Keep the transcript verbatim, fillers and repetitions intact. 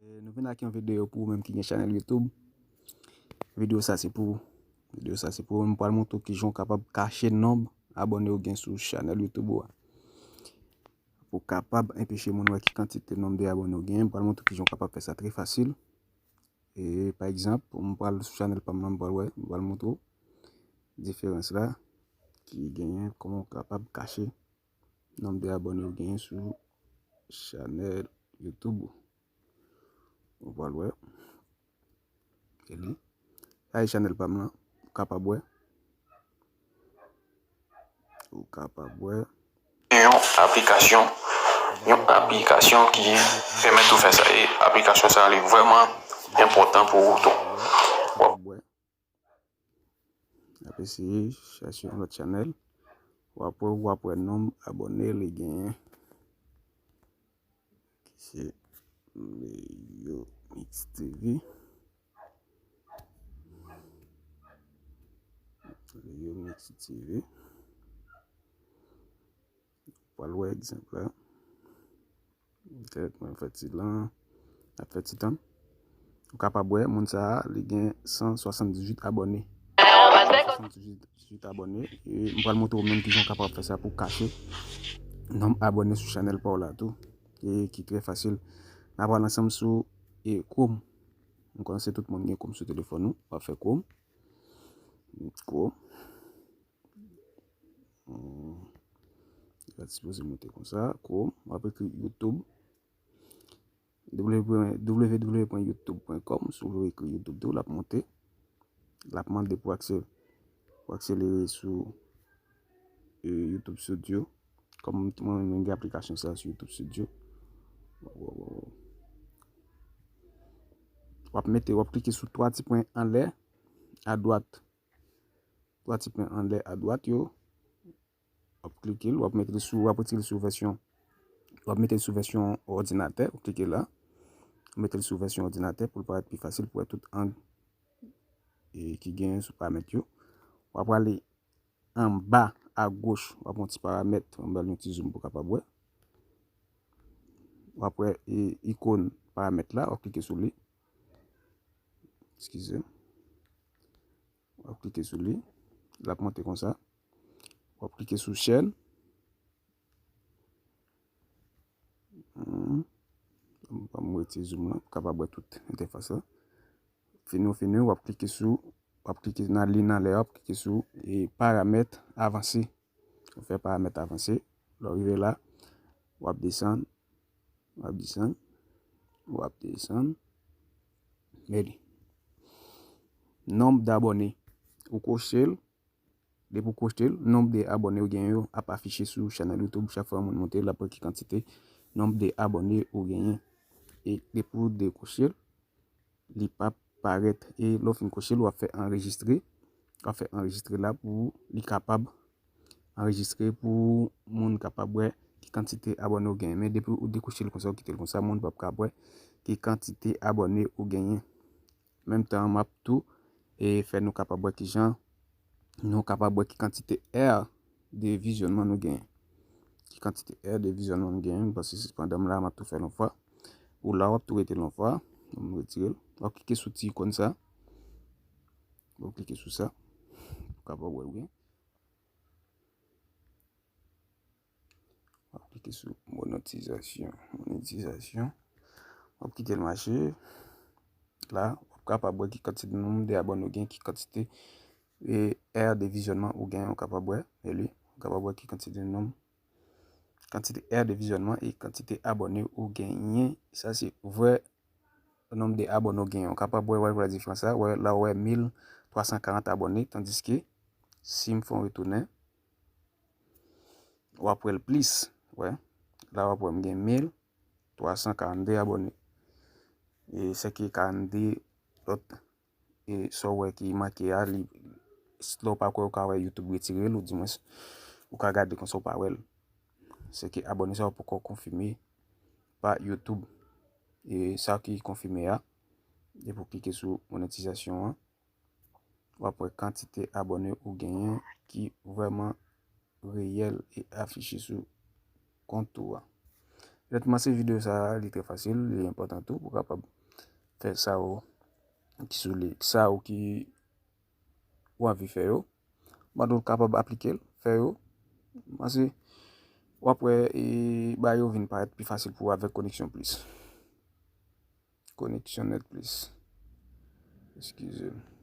E nou vin ak yon videyo pou ou menm ki gen chanèl YouTube. Videyo sa se pou ou. Videyo sa se pou ou. M pral montre w kijan w kapab kache nonb abòne ou gen sou chanèl YouTube ou a. Pou kapab enpeche moun wè ki kantite nonb de abòne ou gen, m pral montre w kijan w kapab fè sa trè fasil. E pa egzanp, m pral sou chanèl pa m nan, m pral wè, m pral montre w diferans la ki genyen, kòman w kapab kache nonb de abòne ou genyen sou chanèl YouTube ou. Ou pral wè. E li. Sa e chanèl pa m lan. Ou kapab wè. Ou kapab wè. Yon aplikasyon, yon aplikasyon ki pèmèt ou fè sa. E aplikasyon sa a, li vrèman enpòtan pou ou tou. W ap wè. Apre se chache yon lòt chanèl. W ap wè, w ap wè nonb abòne li genyen. Ki se Leo Mix T V. Leo Mix T V. Pral wè egzanp la. Kèk mwen fè ti lan, ap fè ti tan. Ou kapab wè, moun sa a, li gen san swasanndizwit abòne. San swasanndizwit abòne. E m pral montre w menm kijan w kapab fè sa pou kache nonb abòne sou chanèl pa w la tou. E ki trè fasil. N a pral ansanm sou e Chrome. M konnen se tout moun gen Chrome sou telefòn ou. W ap fè Chrome. Chrome. Hmm. Li pa sipoze monte konsa. Chrome. W ap ekri YouTube. W W W pwen youtube pwen kòm, si w vle ekri YouTube tou, l ap monte. L ap mande pou akse-, pou akselere sou, e, YouTube Studio. Kòm mwen, mwen gen aplikasyon sa sou YouTube Studio. W ap mete, w ap klike sou twa ti pwen anlè, adwat. Twa ti pwen anlè, adwat yo. W ap klike l, w ap mete l sou, w ap retire l sou vèsyon, w ap mete l sou vèsyon òdinatè, w klike la. W mete l sou vèsyon òdinatè pou l parèt pi fasil pou wè tout ang, e, ki genyen sou paramèt yo. W ap prale anba agoch, w ap wè yon ti paramèt, anba yon ti zoom pou w kapab wè. W ap wè, e, ikòn paramèt la, w ap klike sou li. Eskize. W ap klike sou li. L ap monte konsa. W ap klike sou chèn. Hmm. Ban m retire zoom lan, pou kapab wè tout entèfas la. Fini w fini, w ap klike sou, w ap klike nan liy nan lè, w ap klike sou, e, paramèt avanse. Ou fè paramèt avanse. Lè w rive la, w ap desann, w ap desann, w ap desann. Men li. Nonb dabòne. Ou koche l. Depi w koche l, nonb de abòne ou genyen yo ap afiche sou chanèl YouTube. Chak fwa yon moun monte, l ap wè ki kantite nonb de abòne ou genyen. E depi w dekoche l, li p ap parèt. E lè w fin koche l, w ap fè anrejistre. W ap fè anrejistre la pou li kapab anrejistre pou moun kapab wè ki kantite abòne ou genyen. Men depi w dekoche l konsa, ou kite l konsa, moun p ap ka wè ki kantite abòne ou genyen. Menm tan an, m ap tou, e, fè nou kapab wè kijan nou kapab wè ki kantite è de vizyònman nou genyen. Ki kantite è de vizyònman nou genyen, paske se pandan m la, m ap tou fè l yon fwa. Ou la, w ap tou rete l yon fwa. M retire l. W ap klike sou ti ikòn sa. W ap klike sou sa. Pou kapab wè l byen. W ap klike sou monetizasyon. Monetizasyon. W ap kite l mache. La, w ap kapab wè ki kantite nonb de abòne ou gen, ki kantite, e, è de vizyònman ou gen, w kapab wè, e li, w kapab wè ki kantite nonb, kantite è de vizyònman e kantite abòne ou genyen. Sa se vrè nonb de abòne ou genyen. Ou kapab wè, wè, wè diferans la, wè, la w wè mil twa san karant abòne, tandiske si m fè yon retounen, w ap wè l plis, wè. La w ap wè m gen mil twa san karannde abòne. E sèke karannde lòt, e sa w wè ki manke a, li, lè w pa kwè, ou ka wè YouTube retire l, ou dimwens, ou ka gade konsa ou pa wè l. Sèke abòne sa yo poko konfime pa YouTube. E sa ki konfime a, depi w klike sou monetizasyon an, w ap wè kantite abòne ou genyen ki vrèman reyèl e afiche sou kont ou a. Onètman, se videyo sa a, li trè fasil, li enpòtan tou pou w kapab fè sa yo ki sou li, sa yo ki w anvi fè yo. Mande w kapab aplike l, fè yo. Paske w ap wè e, bagay yo vin parèt pi fasil pou w avèk Connexion Plus. Connexion Net Plus. Eskize m.